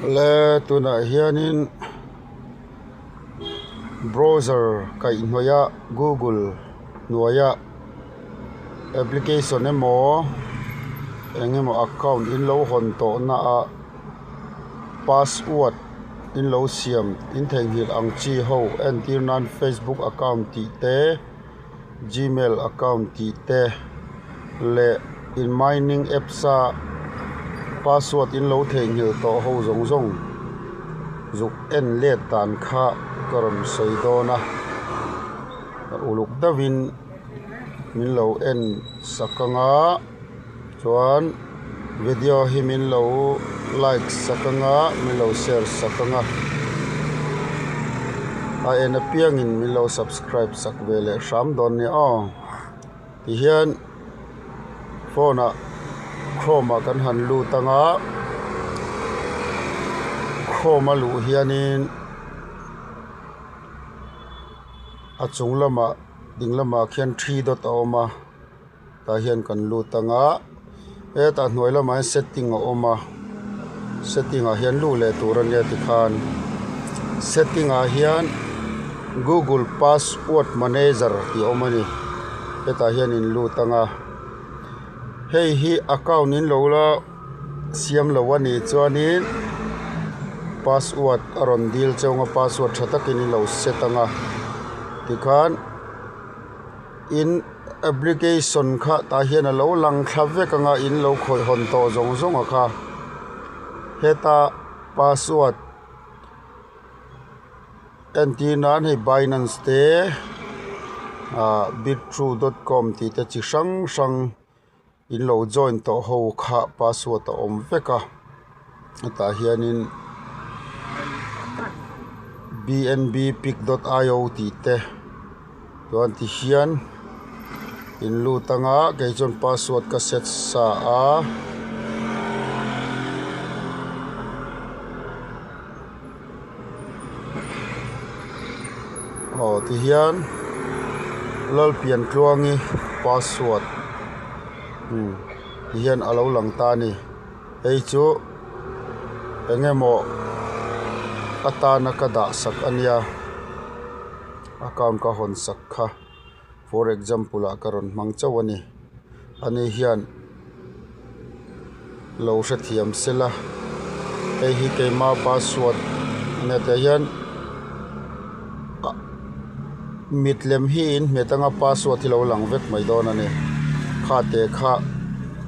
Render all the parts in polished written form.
Le tunah hianin browser kaihhnawih a google hnuaia application emaw eng emaw account in lo hawn tawh na ah password in lo siam in theihnghilh ang chi ho entir nan facebook account tih te gmail account tih te leh in mining apps a password in lo theihnghilh tawh ho zawng zawng zuk en let dan kha ka rawn sawi dawn a uluk deuhin min lo en sak ang a chuan video hi min lo like sak ang a min lo share sak ang a a en apiangin min lo subscribe sak ve leh hram dawn nia aw. Tihian phone ah chrome ah kan han lut ang a chrome a luh hianin a chung lamah ding lamah khian three dot a awm a tah hian kan lut ang a hetah hnuai lamah hian setting a awm a setting ah hian luh leh tur a nia tikhan setting ah hian google password manager tih a awm a ni hetah hian in lut ang a hei hi account in lo la siam lo a nih chuanin password a rawn dil cheu ang a password tha takin in lo set ang a tikhan in application kha tah hian a lo lang thla vek ang a in lo khawih hawn tawh zawng zawng a kha heta password entir nan hei binance te ah bitrue dot com tih te chi hrang hrang. In lo join tawh ho kha password a awm vek a hetah hianin bnb pic dot io tih te chuan tihian in lut anga kei chuan password ka set sa a. Aw tihian Lalpiantluangi password umm tihian a lo lang ta a ni hei chu eng emaw atana ka dah sak a nia account ka hawn sak kha for example ah ka rawn hmang chauh a ni ani hian lo hrethiam sela hei hi keima password a nia tah hian ah mit lem hi in hmet anga password hi lo lang vek mai dawn a ni kha te kha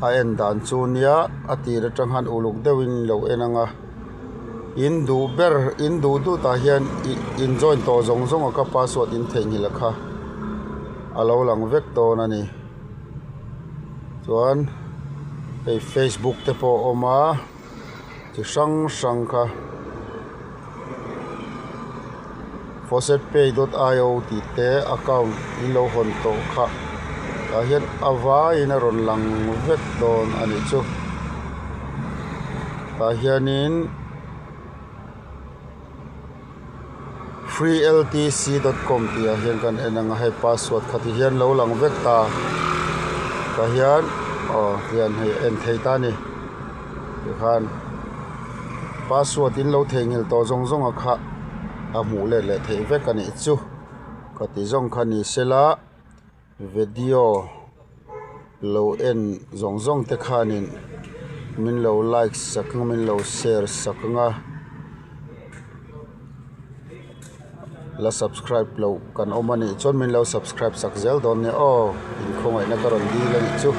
a en dan chu nia a tir atang khan uluk deuhin lo en anga in duh ber in duh duh tah hian ih in join tawh zawng zawng a kha password in theihnghilh a kha a lo lang vek dawn a ni. Chuan hei facebook te pawh a awm a chi hrang hrang kha faucet pay dot io tih te account in lo hawn tawh kha tah hian a vaiin a rawn lang vek dawn a nih chu tah hianin. Freeltc dot com tih ah hian kan en ang a hei password kha ti hian lo lang vek ta tah hian aw hian hei en thei ta a ni tikhan password in lo theihnghilh tawh zawng zawng a kha a hmuh let leh theih vek a nih chu ka ti zawng kha ni sela video lo en zawng zawng te khanin min lo like sak ang a min lo share sak ang a la subscribe loh kan awm a nih chuan min lo subscribe sak zel dawn nia aw in khawngaihna ka rawn dil a nih chu.